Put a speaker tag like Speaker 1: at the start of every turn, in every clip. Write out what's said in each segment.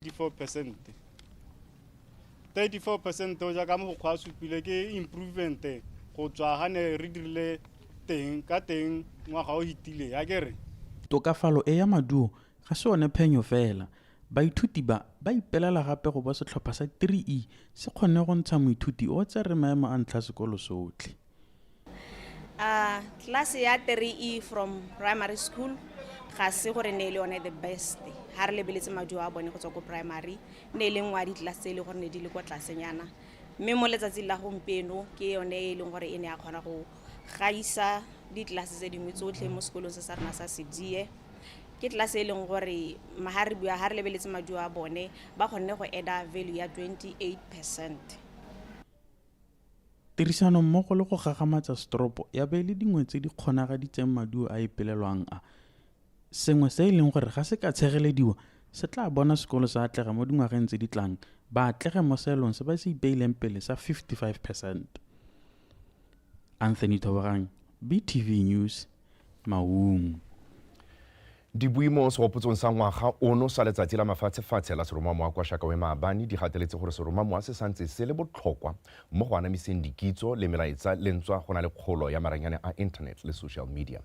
Speaker 1: 34%. 34% o jaaka mogokgo a supile ke improvement go tswa ga ne re dirile teng ka teng ngwaga o hitileng a kere.
Speaker 2: Tokafalo e ya maduo ga se yone phenyo fela. Baithuti ba, ba ipelela gape go bo setlhopha sa 3E se kgonne go ntsha moithuti o tsere maemo a ntlha sekolo sotlhe.
Speaker 3: Class ya 3E from primary school ga se gore ne e le yone the best. Ha re lebeletse maduo a bone go tswa ko primary, ne e le nngwe ya di-class tse e le gore ne di le kwa tlasenyana. Mme mo letsatsing la gompieno ke yone e leng gore e ne ya kgona go gaisa di-class tse dingwe tsotlhe mo sekolong se sa rona sa Sedie. Ke class e leng gore ha re bua, ha re lebeletse maduo a bone, ba kgonne go add-a value ya 28%.
Speaker 2: Tirisano mmogo le go gagamatsa setoropo ya be e le dingwe tse di kgonagaditseng maduo a ipelelwang a. Sengwe se e leng gore ga se ka tshegelediwa se tla bona sekolo se atlega mo dingwageng tse di tlang, ba atlege mo seelong se ba se ipeileng pele sa 55%. Anthony Thobogang, BTV News, Maung.
Speaker 4: Dibui mo segopotsong sa ngwaga ono sa letsatsi la mafatshefatshe la seromamowa kwa Shakawe maabane di gateletse gore seromamowa se santse se le botlhokwa mo go anamiseng dikitso le melaetsa le ntswa go na le kgolo ya maranyane a internet le social media.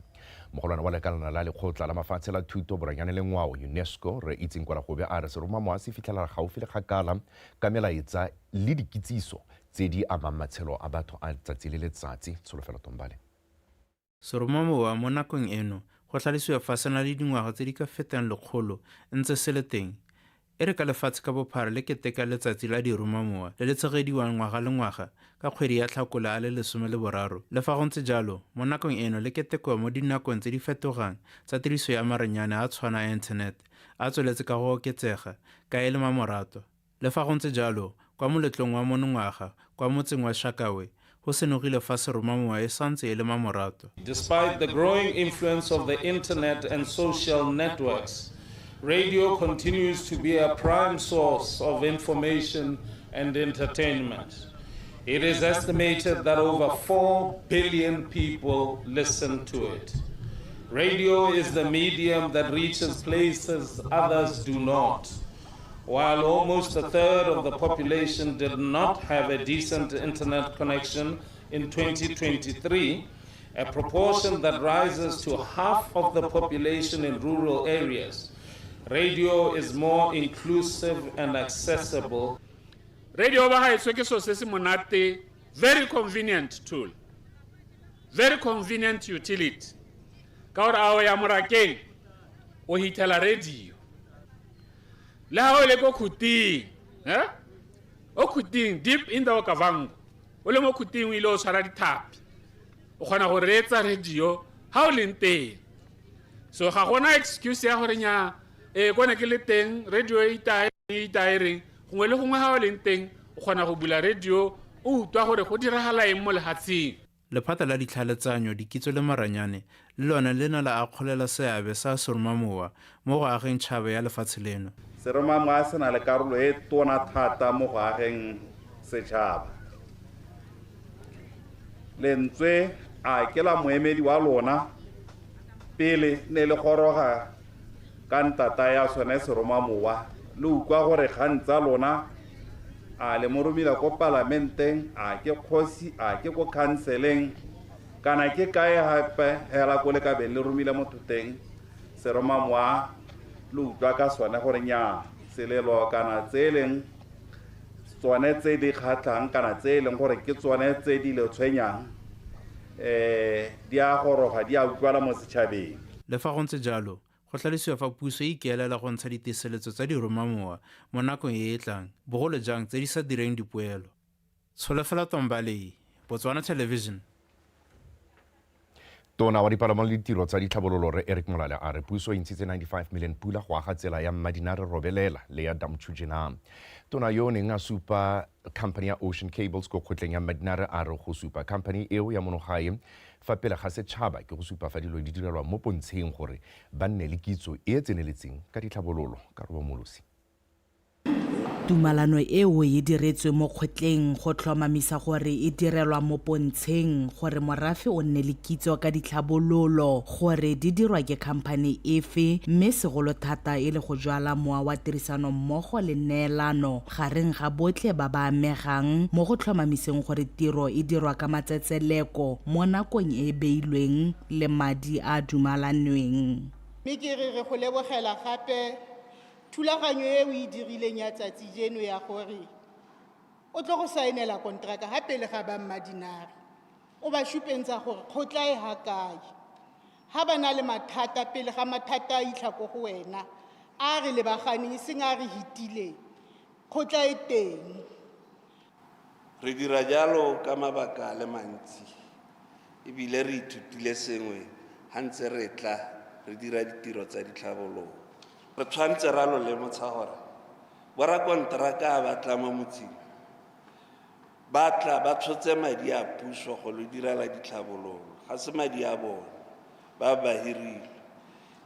Speaker 4: Mogolwane wa lekalana la lekgotla la mafatshe la thuto, boranyane le ngwao UNESCO, Rre Itseng Kwelagobe a re seromamowa se fitlhelela gaufi le kgakala ka melaetsa le dikitsiso tse di amang matshelo a batho a letsatsi le letsatsi. Tsholofelo Tombale.
Speaker 2: Seromamowa mo nakong eno go tlhalosiwa fa se na le dingwaga tse di ka fetang 100 ntse se le teng. E re ka lefatshe ka bophara le keteka letsatsi la diromamowa le le tshegediwang ngwaga le ngwaga ka kgwedi ya Tlhakole a le 13, le fa go ntse jalo, mo nakong eno le ketekiwa mo dinakong tse di fetogang tsa tiriso ya maranyane a tshwana a internet a tsweletse ka go oketsega ka e le mamoratwa. Le fa go ntse jalo, kwa moletlong wa monongwaga kwa motseng wa Shakawe, go senogile fa seromamowa e santse e le mamoratwa.
Speaker 5: Despite the growing influence of the internet and social networks, radio continues to be a prime source of information and entertainment. It is estimated that over 4 billion people listen to it. Radio is the medium that reaches places others do not. While almost a third of the population did not have a decent internet connection in 2023, a proportion that rises to half of the population in rural areas, radio is more inclusive and accessible.
Speaker 6: Radio ba gaetsho ke selo se se monate, very convenient tool, very convenient utility. Ka gore a o ya morakeng, o hithela radio. Le ha o le ko khuting, o khuting deep in the Okavango, o le mo khuting o ile o tshwara dithapi, o kgona go reetsa radio ha o leng teng. So ga gona excuse ya gore nya ko ne ke le teng radio e itae e itae reng, gongwe le gongwe ha o leng teng o kgona go bula radio o utlwa gore go diragala eng mo lefatsheng.
Speaker 2: Lephata la ditlhaeletsanyo, dikitso le maranyane le lone le ne la akgolela seabe sa seromamowa mo go ageng tšhaba ya lefatshe leno.
Speaker 7: Seromamowa se na le karolo e tona thata mo go ageng setšhaba. Lentswe a ke la moemedi wa lona pele ne le goroga ka ntata ya sone seromamowa, le utlwa gore kgang tsa lona a le mo romile ko palamenteng, a ke kgosi, a ke ko khanseleng, kana ke kae gape hela ko le ka beng le romile motho teng. Seromamowa le utlwa ka sone gore nya selelo kana tse e leng tsone tse di kgatlhang kana tse e leng gore ke tsone tse di le tshwenyang, di a goroga, di a utlwala mo setšhabeng.
Speaker 2: Le fa go ntse jalo, go tlhalosiwa fa puso e ikaelela go ntsha diteseletso tsa diromamowa mo nakong e e tlang, bogolo jang tse di sa direng dipoelo. Tsholofelo Tombale, Botswana Television.
Speaker 4: Tona wa dipalamo le ditiro tsa ditlhabololo Rre Eric Molale a re puso e ntshitse 95 million pula go aga tsela ya Mmadinare Robelela le ya Damchujena. Tona yo o neng a supa company ya Ocean Cables ko kgotleng ya Mmadinare a re go supa company eo ya monogae fa pele ga setšhaba ke go supa fa dilo di direlwa mo pontsheng gore ba nne le kitso e e tseneletseng ka ditlhabololo. Ka roba Molosi.
Speaker 8: Tumalano eo e diretswe mo kgotleng go tlhomamisa gore e direlwa mo pontsheng gore morafe o nne le kitso ka ditlhabololo gore di dirwa ke khamphane efe, mme segolo thata e le go jwala mowa wa tirisanommogo le neelano gareng ga botlhe ba ba amegang mo go tlhomamiseng gore tiro e dirwa ka matsetseleko mo nakong e e beilweng le madi a a dumalanweng.
Speaker 9: Mme ke re re go lebogela gape thulaganyo e o e dirileng ya tsatsi jeno ya gore o tlo go saenela kontraka ga pele ga ba Mmadinare, o ba supentsa gore kgotla e ha kae. Ha ba na le mathata, pele ga mathata a itlha ko go wena a re lebaganeng, e seng a re hitileng, kgotla e teng.
Speaker 10: Re dira jalo ka mabaka a le mantsi, ebile re ithutile sengwe ha ntse re tla re dira ditiro tsa ditlhabololo. Re tshwanetse ra lo lemotsha gore borakonteraka ba tla mo motseng, ba tla ba tshotse madi a puso go lo direla ditlhabololo, ga se madi a bone, ba ba hirile.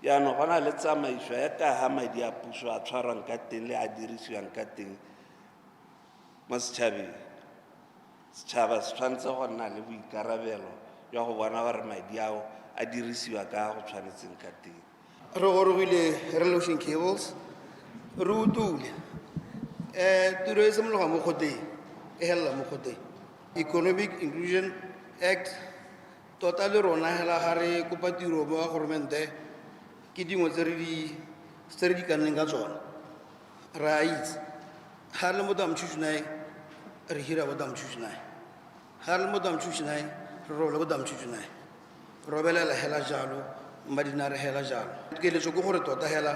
Speaker 10: Jaanong go na le tsamaiso ya ka ga madi a puso a tshwarwang ka teng le a dirisiwang ka teng mo setšhabeng. Setšhaba se tshwanetse go nna le boikarabelo jwa go bona gore madi ao a dirisiwa ka go tshwanetseng ka teng.
Speaker 11: Re gorogile re Ocean Cables, re utlwile. Tiro e simologa mo kgoteng, e helela mo kgoteng. Economic Inclusion Act, tota le rona hela ga re kopa tiro mo goromente, ke dingwe tse re di kanneng ka tsona. Re a itse. Ga re le mo Damchuchunai, re hira ko Damchuchunai. Ga re le mo Damchuchunai, re robela ko Damchuchunai. Robelela hela jalo, Mmadinare hela jalo. Keletso ke gore tota hela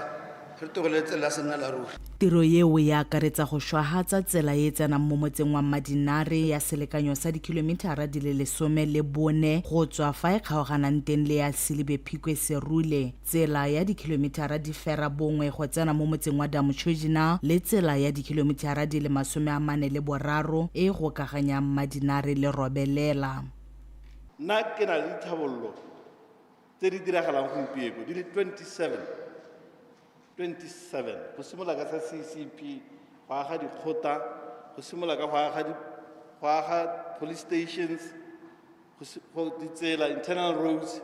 Speaker 11: re tlogele tsela se nna la ruri.
Speaker 8: Tiro eo e akaretsa go šwahatsa tsela e e tsenang mo motseng wa Mmadinare ya selekanyo sa dikilometara di le 14 go tswa fa e kgaoganang teng le ya Selibe Phikwe Serule, tsela ya dikilometara di 9 go tsena mo motseng wa Damchojina le tsela ya dikilometara di le 43 e e gokaganyang Mmadinare le Robelela.
Speaker 12: Nna ke na le ditlhabololo tse di diragalang gompieno di le 27, go simolola ka sa CCP, go aga dikgota, go simolola ka go aga police stations, go ditsela, internal roads.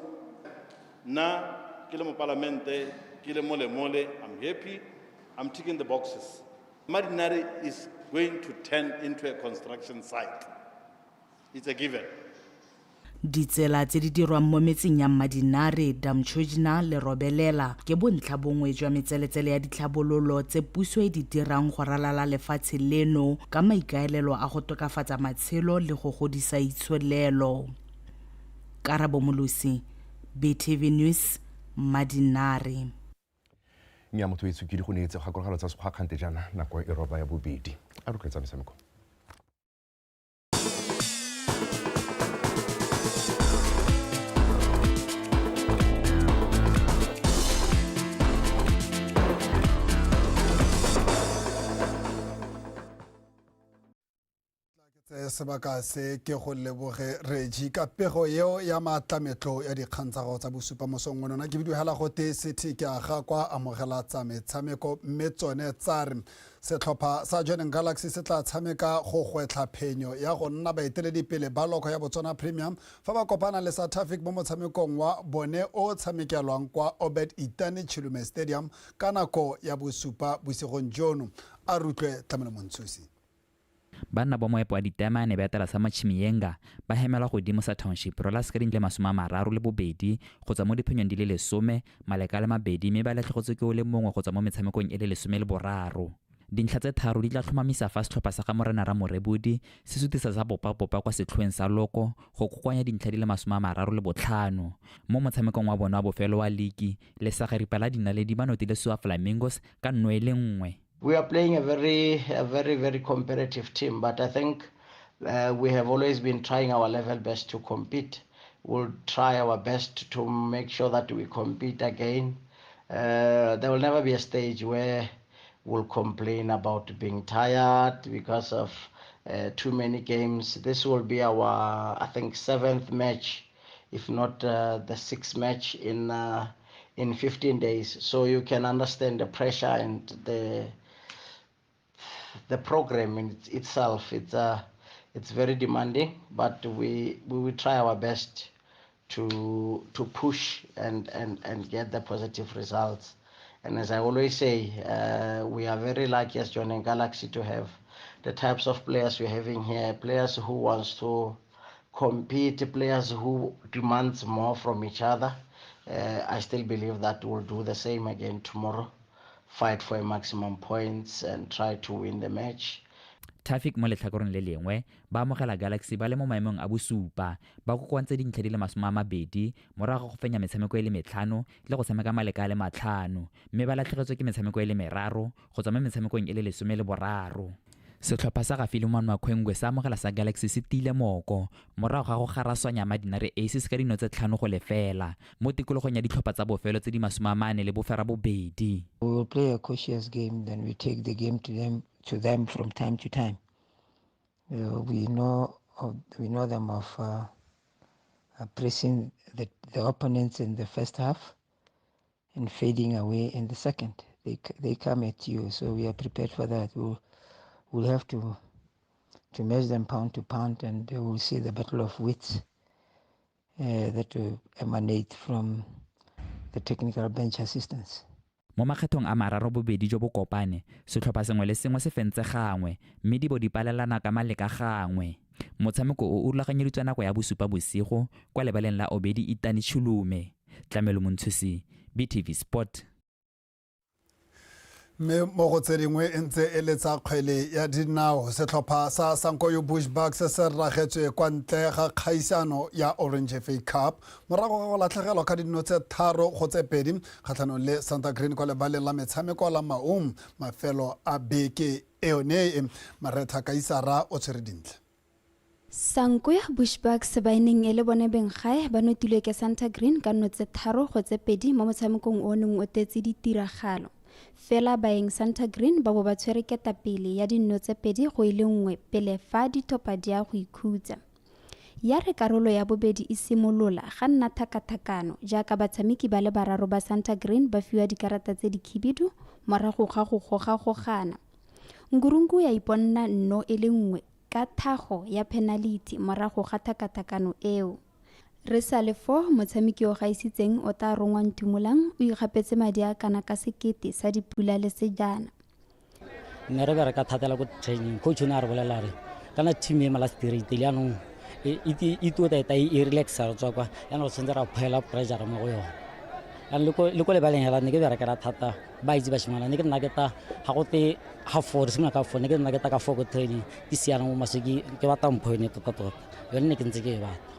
Speaker 12: Nna ke le mopalamente, ke le mole-mole, I'm happy, I'm ticking the boxes. Mmadinare is going to turn into a construction site. It's a given.
Speaker 8: Ditsela tse di dirwang mo metseng ya Mmadinare, Damchojina le Robelela ke bontlha bongwe jwa metseletsele ya ditlhabololo tse puso e di dirang go ralala lefatshe leno ka maikaelelo a go tokafatsa matshelo le go godisa itsholelo. Karabo Molosi, BTV News, Mmadinare.
Speaker 4: Nya motho e tsukile go neetse kgakologelo tsa sekgwa kgante jaana nako e roba ya bobedi. A rotloetsa metshameko.
Speaker 13: Sebaka se ke go leboge Reggie ka pego eo ya maatlametlo ya dikgang tsa gago tsa bosupa mosong ono. Nna ke bidiwa hela gote City ke aga kwa amogela tsa metshameko, mme tsone tsa re setlhopha sa Jwaneng Galaxy se tla tshameka go gwetlha phenyo ya go nna baeteledipele ba loko ya Botswana Premium fa ba kopana le South Africa mo motshamekong wa bone o tshamekelwang kwa Obed Itane Chilume Stadium ka nako ya bosupa bosigong jono. A rutlwe Tlamelo Montshusi.
Speaker 14: Banna ba moepo wa ditaemane ba etela sa Machimienga ba hemelwa godimo sa Township Rollers ka dintle 32 go tswa mo diphenyong di le 10 maleka le mabedi mme ba latlhegetswe ke o le mongwe go tswa mo metshamekong e le 13. Dintlha tse tharo di tla tlhomamisa fa setlhopha sa ga Morena Ramorebodi se sutisa sa popapopa kwa setlhoeng sa loko go kokoanya dintlha di le 35. Mo motshamekong wa bona wa bofelo wa liki, Lesagaripa la dinaledi ba notile Sua Flamingos ka 1-1.
Speaker 15: We are playing a very, very competitive team, but I think we have always been trying our level best to compete. We'll try our best to make sure that we compete again. There will never be a stage where we'll complain about being tired because of too many games. This will be our, I think, 7th match, if not the 6th match in 15 days. So you can understand the pressure and the The program in itself, it's very demanding, but we will try our best to push and get the positive results. And as I always say, we are very lucky as Jwaneng Galaxy to have the types of players we're having here, players who wants to compete, players who demands more from each other. I still believe that we'll do the same again tomorrow, fight for a maximum points and try to win the match.
Speaker 14: Tafic mo letlhakoreng le lengwe ba amogela Galaxy ba le mo maemong a bosupa, ba kokoantse dintlha di le 20 morago ga go fenya metshameko e le metlhano le go tshameka maleka a le matlhano, mme ba latlhegetswe ke metshameko e le meraro go tswa mo metshamekong e le 13. Setlhopha sa ga Philemon Makhwengwe sa amogela sa Galaxy se tiile moko morago ga go garaswanya Madinare Aces ka dino tse 5-0 mo tikologong ya ditlhopha tsa bofelo tse di 48.
Speaker 16: We will play a cautious game, then we take the game to them from time to time. We know them of pressing the opponents in the first half and fading away in the second. They come at you, so we are prepared for that. We'll have to match them pound to pound, and we'll see the battle of wits that will emanate from the technical bench assistants.
Speaker 14: Mo makgethong a mararo bobedi jo bo kopane, setlhopha sengwe le sengwe se fentse gangwe mme di bo di palelana ka maleka gangwe. Motshameko o o rulaganyeditswe nako ya bosupa bosigo kwa lebaleng la Obedi Itani Chulume. Tlamelo Montshusi, BTV Sport.
Speaker 13: Mme mo go tse dingwe e ntse e le tsa kgwele ya dinao, setlhopha sa Sankoyo Bush Bucks se ragetswe kwa ntle ga kgaisano ya Orange FA Cup morago ga go latlhegelwa ka dino tse 3-2 kgatlhanong le Santa Green kwa lebaleng la metshameko la Maun mafelo a beke eone e. Maretha Kaisara o tshwere dintle.
Speaker 17: Sankoyo Bush Bucks ba e neng e le bone benggae ba notilwe ke Santa Green ka nno tse 3-2 mo motshamekong o neng o tetse ditiragalo. Fela baeng Santa Green ba bo ba tshwere ketapele ya dinno tse 2-1 pele fa dithopa di ya go ikhutsa. Ya re karolo ya bobedi e simolola, ga nna tlhakatlhakano jaaka batshameki ba le bararo ba Santa Green ba fiwa dikarata tse dikhibidu morago ga go gogagogana. Ngurungu ya iponna nno e le nngwe ka thago ya penaliti morago ga tlhakatlhakano eo. Re sa le fo, motshameki o gaisitseng o tla rongwa Ntumolang o ikgapetse madi a kana ka 1000 sa dipula le sejana.
Speaker 18: Ne re bereka thata ko training. Coach o ne a re bolela re kana team e mala straight le jaanong e tota eta e relaxa re tswa kwa, jaanong re tshwanetse ra phela pressure mo go yone. Jaanong le ko lebaleng hela ne ke berekela thata, ba itse bashimana ne ke nna ke ta ga go te ga 4, re simolola ka 4, ne ke nna ke ta ka 4 ko training ke siana mo maswe, ke batla mpho yone tota tota, yone ne ke ntse ke e batla.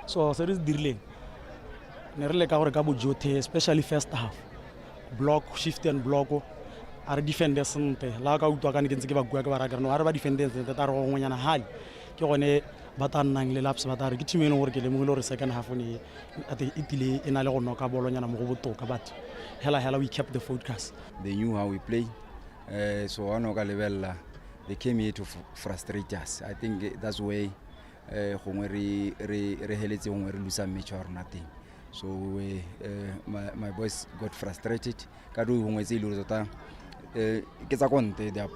Speaker 19: So se re se dirileng, ne re leka gore ka bojotlhe, especially first half, block shift and block, a re defende sentle. La ka utlwa ka ne ke ntse ke ba bua ke ba raya kere no, a re ba defende sentle ta re go gongwenyana hale ke gone ba tla nnang le lapse, ba tla re ke team e leng gore ke lemogile gore second half ne e tile e na le go noka bolonyana mo go botoka, but hela hela we kept the focus.
Speaker 20: They knew how we play, so wa no ka lebelela, they came here to frustrate us. I think that's why gongwe re heletse gongwe re losa match wa rona teng. So my boys got frustrated ka do gongwe tse e le gore tota ke tsa konte ga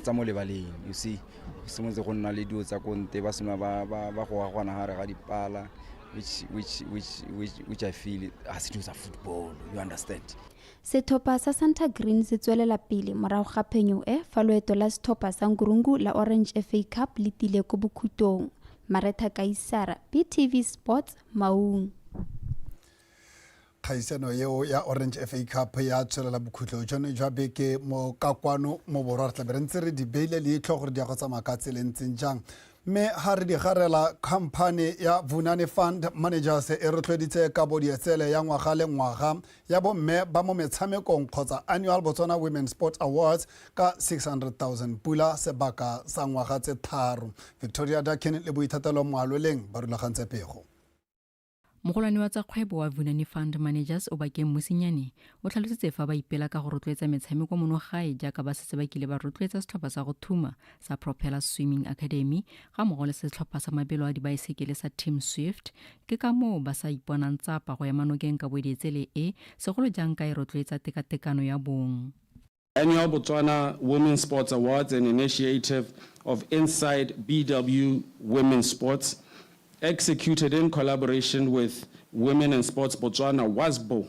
Speaker 20: tsa mo lebaleng. You see, simolotse go nna le dilo tsa konte, ba sena ba go gwana gare ga dipala, which I feel ga se dilo tsa football, you understand?
Speaker 17: Setlhopha sa Santa Green se tswelela pele morago ga phenyo e fa loeto la setlhopha sa Ngurungu la Orange FA Cup le tile ko bokhutong. Maretha Kaisara, BTV Sports, Maung.
Speaker 13: Kgaisano eo ya Orange FA Cup ya tswelela bokhutlo jone jwa beke mo ka kwano mo borwa. Re tlabe re ntse re di beile leitlho gore di ya go tsamaya ka tsela e ntseng jang. Mme ga re di garela, khamphane ya Vunani Fund Managers e rotloeditse kabo dietsele ya ngwaga le ngwaga ya bomme ba mo metshamekong kgotsa Annual Botswana Women Sport Awards ka 600 000 pula sebaka sa ngwaga tse 3. Victoria Dakin le Boithatelo Moaloleng ba rulagantse pego.
Speaker 21: Mogolwane wa tsa kgwebo wa Vunani Fund Managers, Obakeng Mosinyane, o tlhalositse fa ba ipela ka go rotloetsa metshameko mono gae, jaaka ba setse ba kile ba rotloetsa setlhopha sa go thuma sa Propeller Swimming Academy ga mmogo le setlhopha sa mabelo a dibaesekele sa Team Swift. Ke ka moo ba sa iponang tsapa go ema nokeng ka bodietsele e segolo jang ka e rotloetsa tekatekano ya bong.
Speaker 5: Annual Botswana Women's Sports Awards, an initiative of Inside BW Women's Sports, executed in collaboration with Women in Sports Botswana, WASBO,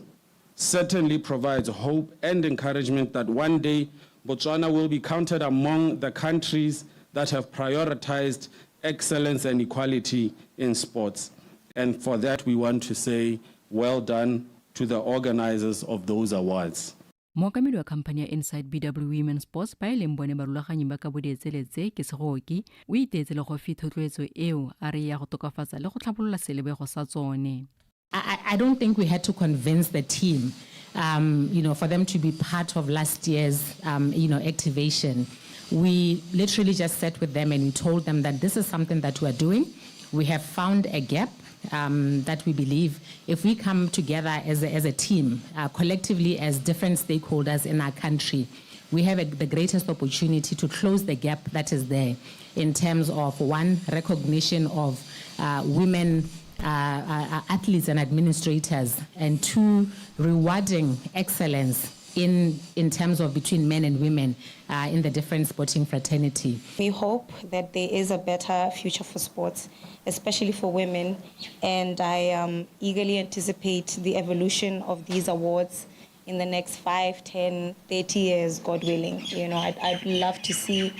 Speaker 5: certainly provides hope and encouragement that one day Botswana will be counted among the countries that have prioritized excellence and equality in sports. And for that, we want to say well done to the organizers of those awards.
Speaker 21: Mookamedi wa khamphane ya Inside BW Women Sports, ba e leng bone barulaganyi ba kabo dietsele tse, ke Segooki, o iteetse le gofi thotloetso eo a re ya go tokafatsa le go tlhabolola selebego sa tsone.
Speaker 8: I don't think we had to convince the team for them to be part of last year's activation. We literally just sat with them and we told them that this is something that we're doing. We have found a gap that we believe if we come together as a team, collectively as different stakeholders in our country, we have the greatest opportunity to close the gap that is there in terms of, one, recognition of women athletes and administrators, and two, rewarding excellence in terms of between men and women in the different sporting fraternity.
Speaker 3: We hope that there is a better future for sports, especially for women, and I eagerly anticipate the evolution of these awards in the next 5, 10, 30 years, God willing. I'd love to see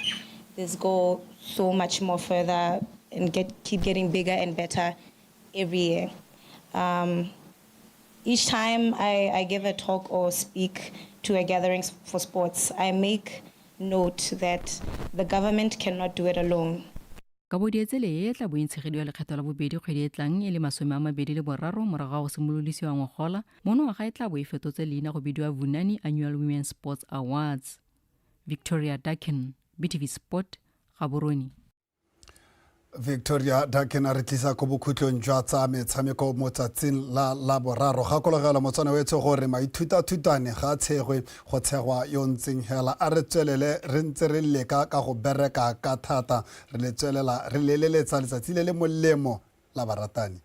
Speaker 3: this go so much more further and keep getting bigger and better every year. Each time I give a talk or speak to a gathering for sports, I make note that the government cannot do it alone.
Speaker 21: Kabo dietsele e tla bo e ntshegediwa lekgetho la bobedi kgwedi e tlang e le 23 morago ga go simolodisiwa ngogola. Monongwaga e tla bo e fetotse leina go bidiwa Vunani Annual Women's Sports Awards. Victoria Dakin, BTV Sport, Gaborone.
Speaker 13: Victoria Dakin a re tlisa ko bokhutlong jwa tsa metshameko mo tsatsing la Laboraro. Gakologela, Motswana wetsho, gore maithutathutane ga a tshegwe, go tshegwa yo ntseng hela. A re tswelele re ntse re leka ka go bereka ka thata, re le tswelela re leleletsa letsatsi le le molemo la baratani.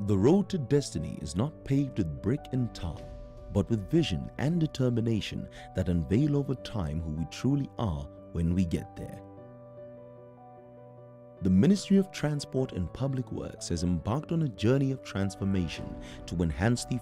Speaker 1: The road to destiny is not paved with brick and tar, but with vision and determination that unveil over time who we truly are when we get there. The Ministry of Transport and Public Works has embarked on a journey of transformation to enhance the